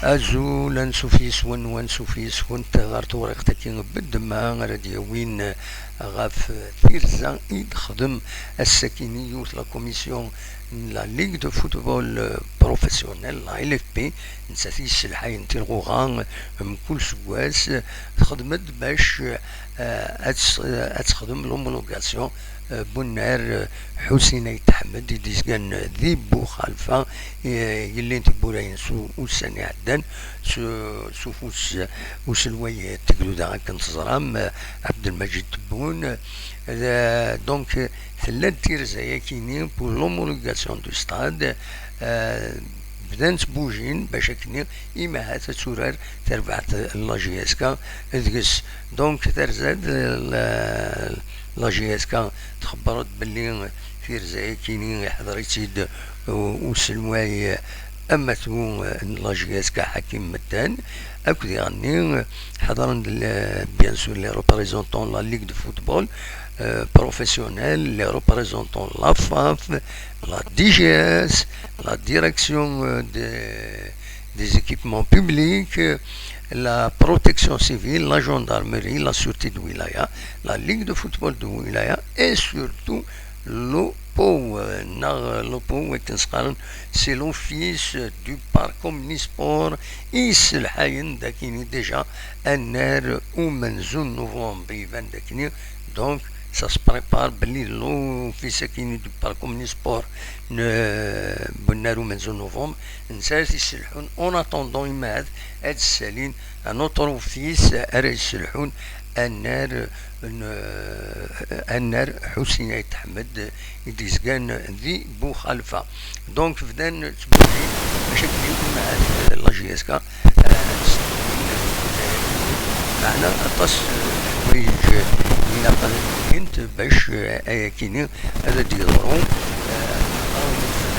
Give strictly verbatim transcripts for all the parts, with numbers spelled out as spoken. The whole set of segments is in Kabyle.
Azul, ansuf yes-wen, ansuf yes-kent ɣer tewriqt-agi n ddemma ara d-yawin ɣef tirza i d-texdem ass-akini yiwet la commission n la Ligue de Football Professionnel, la L F P, nettat i yesselḥayen tilɣuɣa mkul seggas, texdem-d bac, eh, ad tes-, ad texdem l'homologation, eh, n unnar, eh, Ḥusin Ayt Ḥmed i d-yezgan di Buxalfa, eh, yellin tiwwura-ines u-, ussan iɛeddan s, s ufus uselway n Tegduda, akken teẓram, eh, Abdelmajid Tebboune. Eh, donc, tella-d tirza-yakini pour l'homologation du stade. Eh, bdan ttbujin bac akken imi ahat ad turar terbaɛt n la J S K deg-s. Donc, terza-d la, la J S K, txebber-d belli tirza-yakini iḥḍer-itt-id u-, uselway amatu n la J S K, Hakim Mettan, akked diɣenni ḥeḍren-d, le-, bien sûr, les représentants de la Ligue de football, euh, professionnel, les représentants de la FAF, la D G S, la direction, euh, des, des équipements publics, euh, la protection civile, la gendarmerie, la sûreté de wilaya, la Ligue de football de wilaya et surtout l'OPOW, euh, neɣ l'OPOW, akken s-qqaren, c'est l'Office du Parc Omnisport, i yesselḥayen d akini déjà annar umenzu n novembre, iban d akini. Donc, ça se prépare belli l'Office akini du Parc Omnisport n, n unnar umenzu n novembre, netta ara t-yesselḥun en attendant, imahat ad ssalin un autre office ara yesselḥun annar n, annar Ḥusin Ayt Ḥmed i d-yezgan di Buxalfa. Donc, bdan ttbujin bac akken imahat la J S K, eh, ad sselḥun, eh, meɛna aṭas, eh, n leḥwayeǧ ilaq ad lint bac, eh, ayakini ad d-yeḍru. Eh,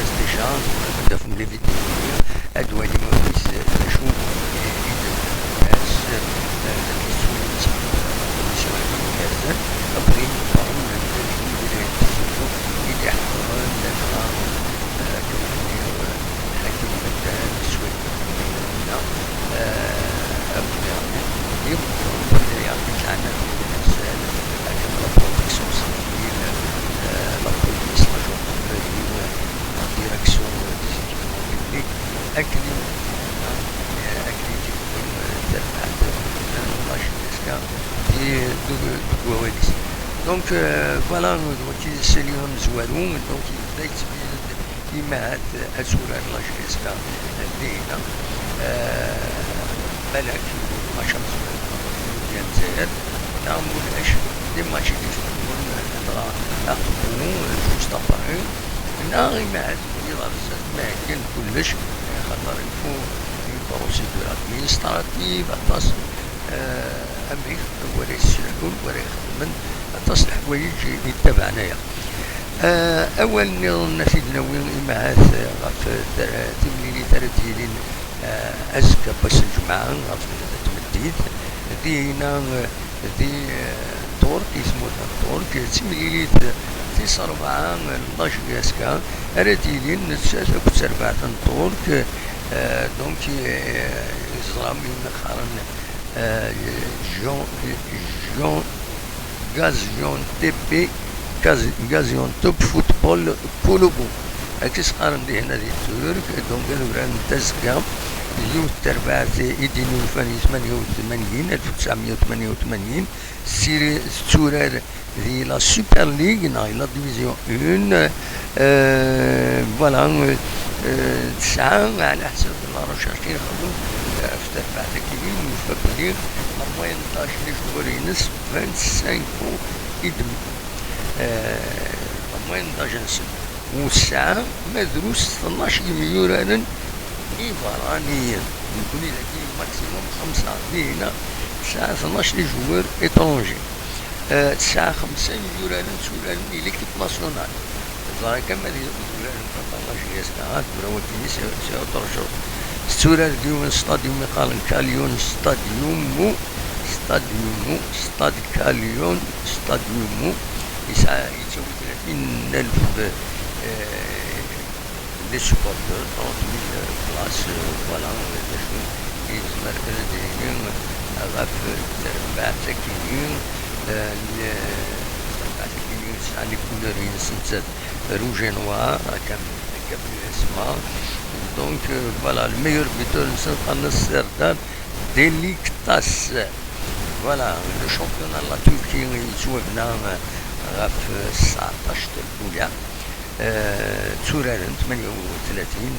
ad déjà, ad tafem les vidéos-nni, ad twalim awis d acu, eh, i d-, as, eh, ad yettwali commission igerrzen, akked yimeqqranen n Tiziri n Tiziri i d-iḥeḍren, ladɣa, eh, akken ad d-iniɣ, eh, Ḥakim Mettan, Suwayt Benbouda, eh, akked diɣen yimeqqranen n Tiziri n Tiziri, akken la protection civile, eh, la police, la gendarmerie, la direction des équipements publics, akken i, eh, akken i d-yewwi, eh, tarbaɛt n la J S K di, deg, deg wawal-is. Donc, eh, voilà, d wagi saliɣ amezwaru, donc yebda yettbin-d imahat ad turar la J S K dinna. Eh, balak, mačči amezwaru, di Lezzayer, neɣ ma ulac, di match i d-iteddun, dɣa aqebbu, juste après, neɣ imahat, yeḍra-d, ma akken kullec, axaṭer il faut une procédure administrative, aṭas, eh, amek, wara yesselḥun, wara ixedmen, aṭas n leḥwayeǧ i yettabaɛen aya. Eh, awal nniḍen ad t-id-nawi imahat, eh, ɣef, eh, timlilit ara d-yilin, eh, azekka n wass n lǧemɛa ɣef tmeddit, dinna, eh, di, eh, Ṭṭurk, i tmurt n Ṭṭurk, d timlilit tis ṛebɛa n la J S K ara d-yilin nettat akked terbaɛt n Ṭṭurk, eh, donc, eh, teẓram ayen qqaren, eh, Jean, Jean Gaziantep, Gazi-, Gaziantep Football Kulubu. Akka i s-qqaren dihin di Turk, donc ad uraren azekka, yiwet terbaɛt i d-yennulfan di tmanya u tmanyin, alef u tesɛemya u tmanya u tmanyin, tessiri-, tetturar di la Super League neɣ la Division un. Euh, voilà, euh, euh, tesɛa, ɛla ḥsab la recherche i nxeddem, euh, ɣef terbaɛt-agi, nufa belli la moyenne d'âge n les joueurs-ines vingt-cinq ans et demi. Euh, la moyenne d'âge-nsen. U tesɛa ma drus tnac yemyuraren iberraniyen. Nekkni dagi maximum xemsa, dihina tesɛa tnac les joueurs étrangers. Eh, tesɛa xemsa yemyuraren tturaren i l'équipe nationale. Ẓer akka ma d yemyuraren, ṭaṭa, la J S K, ah, tura wagi c'est, c'est autre chose. Tetturar di yiwen stadium iqqaren Kalion Stadium, Stadium, Stade Kalion Stadium, yesɛa, yettawi tlatin alef, eh, les supporters, trente mille Aṭas, euh, voilà, d acu i nezmer ad d-nini ɣef terbaɛt-agi, euh, n, terbaɛt-agi tesɛa les couleurs-ines nettat, rouge et noir, akka, akka i asma. Donc, euh, voilà, le meilleur buteur-nsen qqaren-as Serdar Deliktas. Voilà, le championnat n la Turquie yettwabna, euh, ɣef, euh, tseɛṭac n lwilya. Euh, tturaren tmanya u tlatin,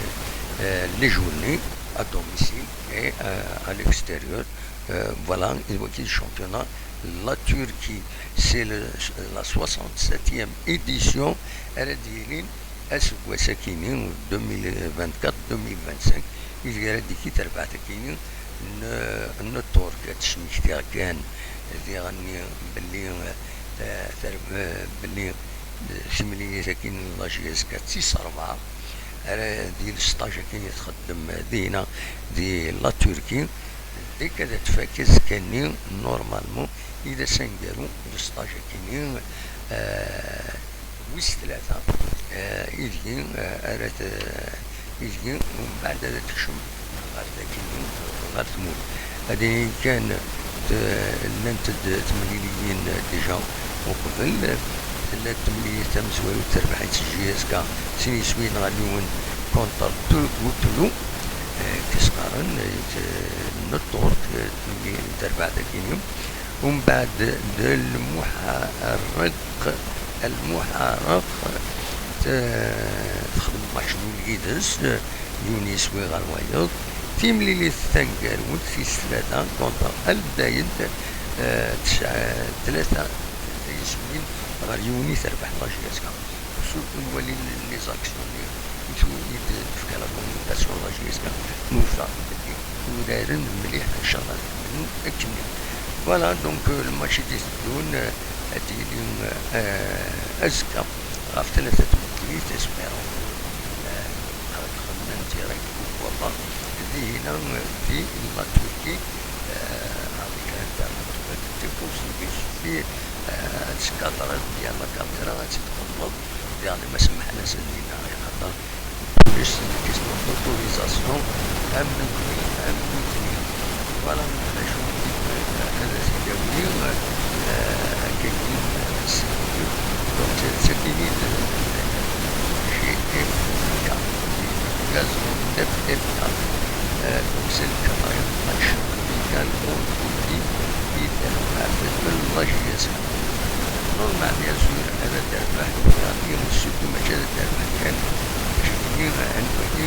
euh, les journées à domicile et, euh, à l'extérieur. Euh, voilà, i d wagi le championnat n la Turquie. C'est le, la soixante-septième édition ara d-yilin aseggas-akini, deux mille vingt-quatre deux mille vingt-cinq, ideg ara d-tili terbaɛt-akini n, n Ṭṭurk. Ad d-smektiɣ kan diɣen belli, eh, ter-, eh, belli, eh, timlilit-agi n la J S K d tis ṛebɛa, ara d yili sṭaj-agi i txeddem dinna di la Turquie. Deg ad tfak azekka-nni, normalement, i d ass aneggaru n sṭaj-agi-nni, eh, wis tlata, eh, ideg, eh, ara t-, ideg umbeɛd ara tekcem ɣer dagi, ɣer tmurt. Ad iniɣ kan, t-, llant-d temliliyin déjà uqbel. Tella-d temlilit tamezwarut terbeḥ-itt J S K sin yiswiyen ɣer yiwen contre Turgutlu, eh, i s-qqaren, eh, n Ṭṭurk, eh, terbeɛt-agi-nni. Umbeɛd d Lmuḥaraq, Lmuḥaraq, t-, texdem match nul yid-s, yiwen yiswi ɣer wayeḍ. Timlilit taneggarut tis tlata contre Aldayen, eh, tesɛa tlata yiswiyen ɣer yiwen i terbeḥ la J S K. Surtout nwali les actions-nni i tu-, i d-tefka la communication la J S K, nufa belli uraren mliḥ, ncallah ad kemmlen akken. Voilà, donc, euh, le match i d-iteddun, euh, ad d-yili, euh, azekka ɣef tlata tmeddit, espérons, euh, ad xedmen direct, pourquoi pas, dinna, euh, di la Turquie, euh, avec l'internaute, des possibilités, euh, ad tkadreḍ bien la caméra, ad tt-id-tqellbeḍ, diɣen ma semḥen-asen dinna, axaṭer ulac question d'autorisation, am nekni, am nutni. Voilà, d acu i d-, ad as-d-yawi, euh, akkagi, euh, s-, donc, d tagi i d, euh, G F K, gaz F F K. Euh, donc, c'est le quatrième match amical en Turquie qui est la J S K. Normal, bien sûr, ad terbeḥ, surtout mačči ad terbeḥ kan, acku anwa-yi